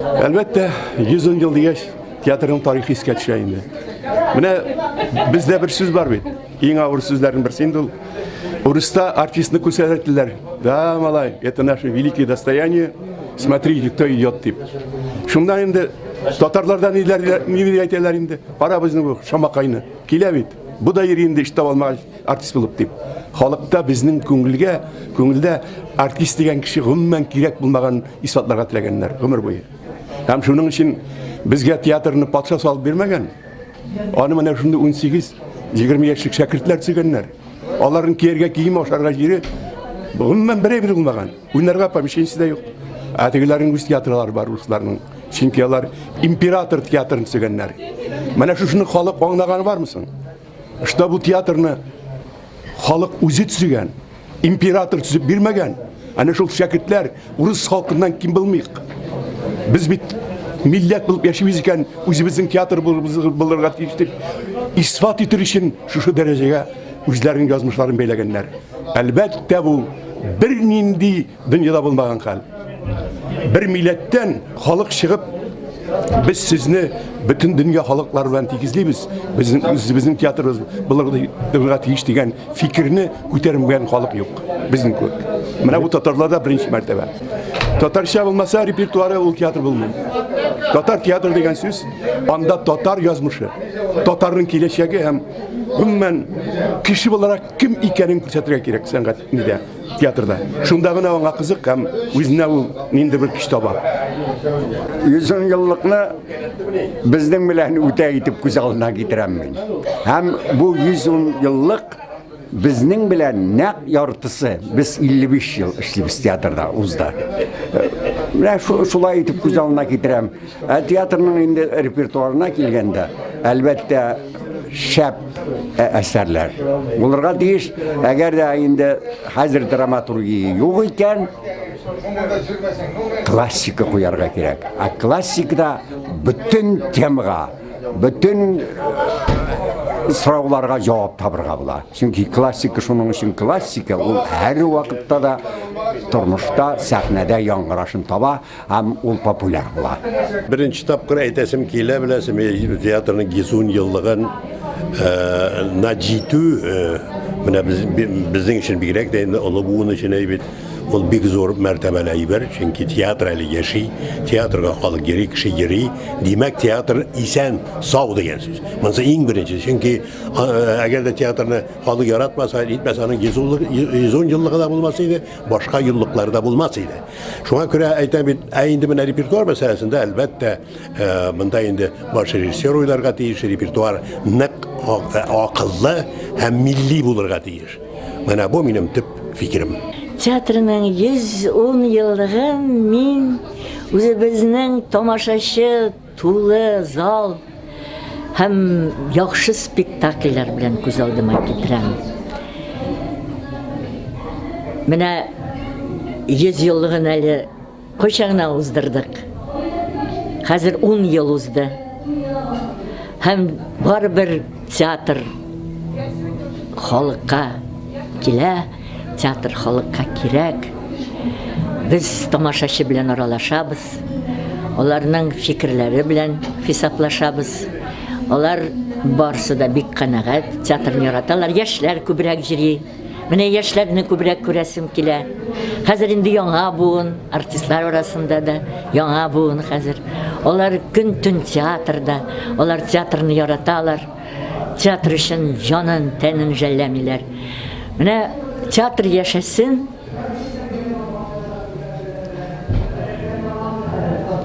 Әлбәттә, 110 ел дигәч, театрның тарихы искә төшә инде. Менә бездә бер сүз бар бит. Иң авыр сүзләрнең берсе инде ул. Урыста артистны күрсәтәләр. Да, малай, это наше великое достояние. Смотрите, кто идет дип. Шунда инде татарларда ниләр ниләр әйтәләр инде. Кара безнең бу шамакайны. Килә бит. Бу да йөри инде эш таба алмагач артист булып дип. Халыкта безнең күңелгә, күңелдә артист дигән кеше гомумән кирәк булмаган исбатларга теләгәннәр гомер буе. Һәм шуның өчен безгә театрны патша салып бирмәгән. Аны менә шундый 18-20 яшьлек шәкертләр төзегәннәр. Аларның кияргә кием, ашарга җире гомумән бер әйбер булмаган. Уйнарга помещениесе дә юк. Ә тегеләрнең үз театрлары бар русларның. Чөнки алар император театрын төзегәннәр. Менә шушыны халык аңлаганы бармы соң? Что бу театрны халык үзе төзегән, император төзеп бирмәгән. Әнә шул шәкертләр урыс халкыннан ким булмыйк. Без бит милләт булып яшибез икән, үзебезнең театр булырга тиеш дип исбат итер өчен шушы дәрәҗәгә үзләренең язмышларын бәйләгәннәр. Әлбәттә, бу бернинди дөньяда булмаган хәл. Бер милләттән халык чыгып, без сезне бөтен дөнья халыклары белән тигезлибез, безнең үзебезнең театрыбыз булырга тиеш дигән фикерне күтәрмәгән халык юк, безнең кебек. Менә бу татарларда беренче мәртәбә. Татарча булмаса репертуары ул театр булмый. Татар театр дигән сүз, анда татар язмышы, татарның киләчәге һәм гомумән кеше буларак кем икәнен күрсәтергә кирәк сәнгать нидә. Театрда. Шунда гына аңа кызык һәм үзенә ул нинди бер көч таба. 110 еллыкны безнең белән үтә итеп күз алдына китерәм мин. Һәм бу 110 еллык безнең белән нәкъ яртысы. Без 55 ел эшлибез театрда, узда. Менә шулай итеп күз алдына китерәм. Ә театрның инде репертуарына килгәндә, әлбәттә, шәп әсәрләр булырга тиеш. Әгәр дә инде хәзер драматургия юк икән, классика куярга кирәк. Ә классикада бөтен темага, бөтен сорауларга җавап табырга була. Чөнки классика шуның өчен классика, ул һәр вакытта да тормышта, сәхнәдә яңгырашын таба. Һәм ул популяр була. Беренче тапкыр әйтәсем килә, беләсең, театрның 110 еллыгын на җитү, менә без, безнең өчен бигрәк тә инде олы буын өчен әйбит, ул бик зур мәртәбәле әйбер, чөнки театр әле яши, театрга халык йөри, кеше йөри, димәк, театр исән, сау дигән сүз. Монысы иң беренче, чөнки әгәр дә театрны халык яратмаса, нитмәсә, аның 110 еллыгы да булмас иде, башка юллыклары да булмас иде. Шуңа күрә әйтәм бит, ә инде менә репертуар мәсьәләсендә, әлбәттә, монда инде баш режиссер уйларга тиеш, репертуар нык акыллы һәм милли булырга тиеш. Менә бу минем төп фикерем. Театрның 110 еллыгын мин үзебезнең тамашачы Тулы зал һәм яхшы спектакльләр белән күз алдыма китерәм. Менә 100 еллыгын әле кайчан гына уздырдык. Хәзер 10 ел узды. Һәм барыбер театр халыкка килә. Театр халыкка кирәк. Без тамашачы белән аралашабыз. Аларның фикерләре белән хисаплашабыз. Алар барсы да бик канәгать, театрны яраталар. Яшьләр күбрәк йөри. Менә яшьләрне күбрәк күрәсем килә. Хәзер инде яңа буын, артистлар арасында да яңа буын хәзер. Алар көн-төн театрда, алар театрны яраталар. Театр өчен җанын, тәнен жәлләмиләр. Менә театр яшәсен.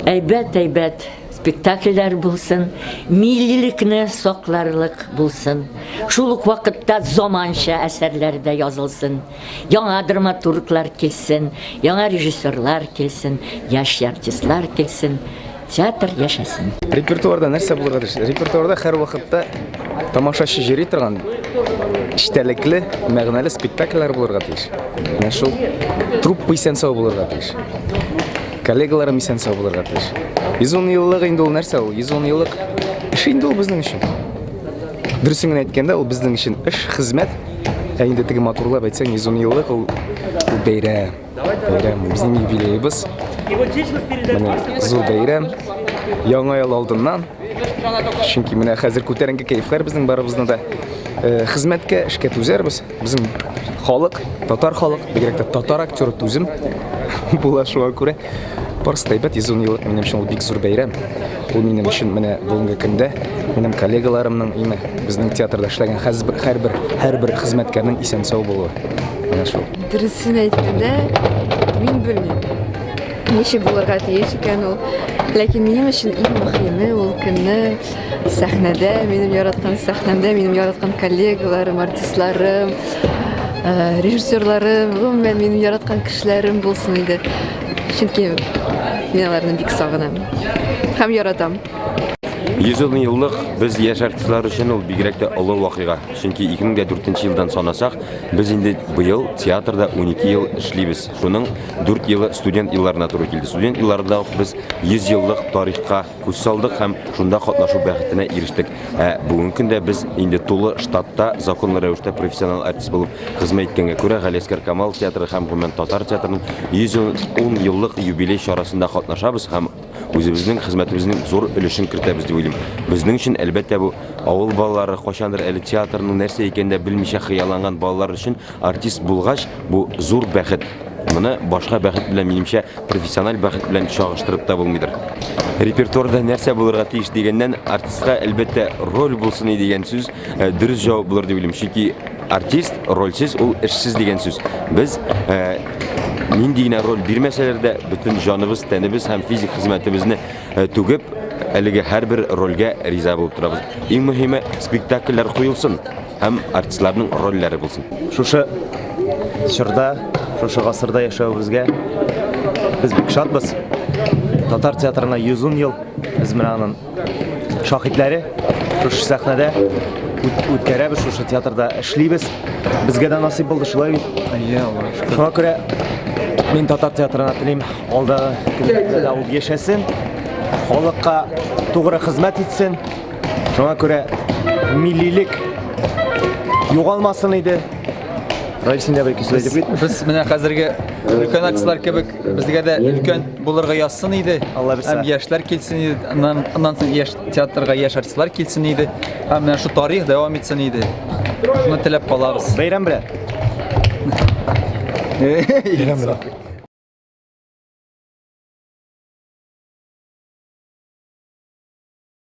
Әйбәт, әйбәт спектакльләр булсын, миллилекне сакларлык булсын. Шул ук вакытта заманча әсәрләр дә язылсын. Яңа драматурглар килсен, яңа режиссерлар килсен, яшь артистлар килсен. Театр яшәсен. Репертуарда нәрсә булырга тиеш? Репертуарда һәрвакытта тамашачы җыри торган эчтәлекле, мәгънәле спектакльләр булырга тиеш. Менә шул труппа исән-сау булырга тиеш. Коллегаларым исән-сау булырга тиеш. 110 еллык инде ул нәрсә ул? 110 еллык эш инде ул безнең өчен. Дөресен генә әйткәндә, ул безнең өчен эш, хезмәт. Ә инде теге матурлап әйтсәң, 110 еллык ул бәйрәм. Бәйрәм, безнең юбилеебыз. Менә зур бәйрәм. Яңа ел алдыннан. Чөнки менә хәзер күтәренке кәефләр безнең барыбызны да. Э, хезмәткә, эшкә түзәрбез. Безнең халык, татар халык, бигрәк тә татар актеры түзем була шуңа күрә. Барысы да әйбәт, 110 еллык минем өчен ул бик зур бәйрәм. Ул минем өчен менә бүгенге көндә минем коллегаларымның име, безнең театрда эшләгән һәрбер һәрбер хезмәткәрнең исән-сау булуы. Менә шул. Дөресен әйткәндә, мин белмим. Ничек булырга тиеш икән ул. Ләкин минем өчен иң мөһиме ул көнне сәхнәдә, минем яраткан сәхнәмдә, минем яраткан коллегаларым, артистларым, э, режиссерларым, гомумән минем яраткан кешеләрем булсын иде. Чөнки мин аларны бик сагынам һәм яратам. 110 еллык без яшь артистлар өчен ул бигрәк тә олы вакыйга. Чөнки 2004 елдан санасак, без инде быел театрда 12 ел эшлибез. Шуның 4 елы студент елларына туры килде. Студент елларында ук без 100 еллык тарихка күз салдык һәм шунда катнашу бәхетенә ирештек. Ә бүгенге көндә без инде тулы штатта законлы рәвештә профессионал артист булып хезмәт иткәнгә күрә Галиәсгар Камал театры һәм гомумән татар театрының 110 еллык юбилей чарасында катнашабыз һәм үзебезнең хезмәтебезнең зур өлешен кертәбез дип уйлыйм. Безнең өчен, әлбәттә, бу авыл балалары кайчандыр әле театрның нәрсә икәнен дә белмичә хыялланган балалар өчен артист булгач, бу зур бәхет. Моны башка бәхет белән, минемчә, профессиональ бәхет белән чагыштырып та булмыйдыр. Репертуарда нәрсә булырга тиеш дигәннән, артистка, әлбәттә, роль булсын иде дигән сүз э, дөрес җавап булыр дип уйлыйм. Чөнки артист рольсез ул эшсез дигән сүз. Без э, нинди генә роль бирмәсәләр дә, бөтен җаныбыз, тәнебез һәм физик хезмәтебезне э, түгеп, әлеге һәрбер рольгә риза булып торабыз. Иң мөһиме, спектакльләр куелсын һәм артистларның рольләре булсын. Шушы чорда, шушы гасырда яшәвебезгә без бик шатбыз. Татар театрына 110 ел, без менә аның шаһитләре. Шушы сәхнәдә үткәрәбез, шушы театрда эшлибез. Безгә дә насыйп булды, шулай бит? Әйе, Аллага шөкер. Шуңа күрә мин татар театрына телим, алдагы көннәрдә дә ул яшәсен, халыкка тугры хезмәт итсен. Шуңа күрә миллилек югалмасын иде. Раил, син дә бер-ике сүз әйтеп кит. Без менә хәзерге өлкән артистлар кебек безгә дә өлкән булырга язсын иде. Алла бирсә. Һәм яшьләр килсен иде. Аннан, аннан соң яшь театрга яшь артистлар килсен иде. Һәм менә шу тарих дәвам итсен иде. Шуны теләп калабыз. Бәйрәм белән. Бәйрәм белән.